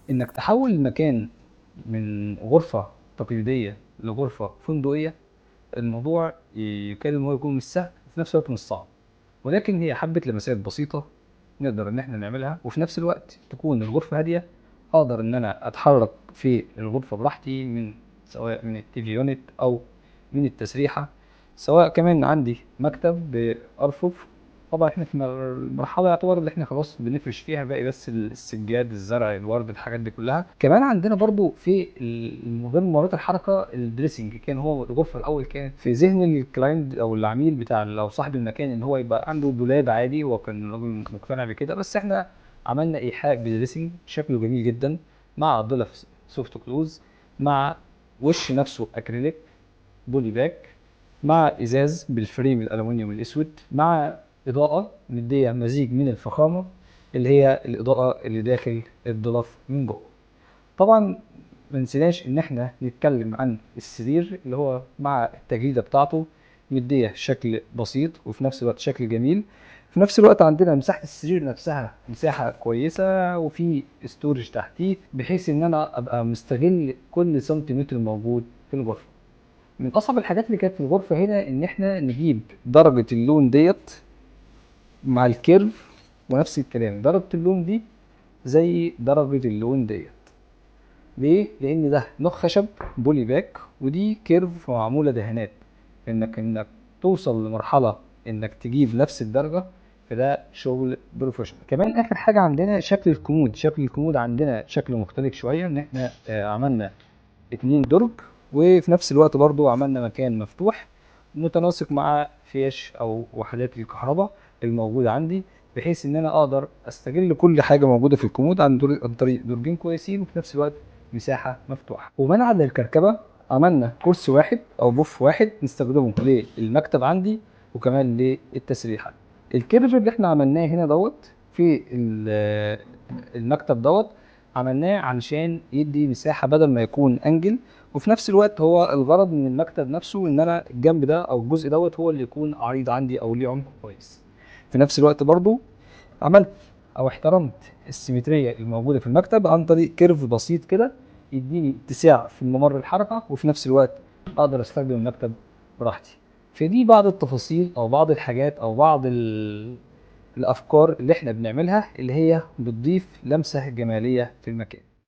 انك تحول المكان من غرفة تقليدية لغرفة فندقية، الموضوع يكاد ان هو يكون مش سهل وفي نفس الوقت مش صعب، ولكن هي حبة لمسات بسيطة نقدر ان احنا نعملها، وفي نفس الوقت تكون الغرفة هادية، اقدر ان انا اتحرك في الغرفة براحتي، من سواء من ال TV unit او من التسريحة، سواء كمان عندي مكتب بأرفف. طبعا احنا في المرحلة يعتبر اللي احنا خلاص بنفرش فيها، باقي بس السجاد، الزرع، الورد، الحاجات دي كلها. كمان عندنا برضو في من ضمن ممرات الحركة ال dressing. كان هو الغرفة الأول كانت في ذهن ال client أو العميل بتاع أو صاحب المكان إن هو يبقى عنده دولاب عادي، هو كان الراجل مقتنع بكده، بس احنا عملنا إيحاء ب dressing شكله جميل جدا، مع ضلف soft close، مع وش نفسه acrylic poly back، مع ازاز بال frame الالومنيوم الاسود، مع اضاءه مديه مزيج من الفخامة اللي هي الاضاءة اللي داخل الضلف من جوه. طبعا ما ننساش ان احنا نتكلم عن السرير اللي هو مع التجليده بتاعته مديه شكل بسيط وفي نفس الوقت شكل جميل. في نفس الوقت عندنا مساحة السرير نفسها مساحة كويسة، وفي storage تحتيه، بحيث ان انا ابقى مستغل كل سنتيمتر موجود في الغرفة. من اصعب الحاجات اللي كانت في الغرفة هنا ان احنا نجيب درجه اللون ديت مع ال curve، ونفس الكلام درجه اللون دي زي درجه اللون ديت. ليه؟ لان ده نوع خشب poly back ودي curve معمولة دهانات، انك توصل لمرحلة انك تجيب نفس الدرجة، فده شغل professional. كمان اخر حاجة عندنا شكل الكومود. شكل الكومود عندنا شكل مختلف شوية، ان احنا عملنا 2 درج، وفي نفس الوقت برضو عملنا مكان مفتوح متناسق مع فيش او وحدات الكهرباء الموجودة عندي، بحيث ان انا اقدر استغل كل حاجة موجودة في الكومود عن طريق درجين كويسين، وفي نفس الوقت مساحة مفتوحة. ومنعا للكركبة عملنا كرسي واحد او بوف واحد نستخدمه للمكتب عندي وكمان للتسريحة. ال curve اللي احنا عملناه هنا دوت في المكتب دوت عملناه علشان يدي مساحة بدل ما يكون angle، وفي نفس الوقت هو الغرض من المكتب نفسه ان انا الجنب ده او الجزء دوت هو اللي يكون عريض عندي او ليه عمق كويس. في نفس الوقت برضو عملت او احترمت السيمترية الموجودة في المكتب عن طريق curve بسيط كده يديني اتساع في الممر الحركة، وفي نفس الوقت اقدر استخدم المكتب براحتي. فدي بعض التفاصيل او بعض الحاجات او بعض الافكار اللي احنا بنعملها اللي هي بتضيف لمسة جمالية في المكان.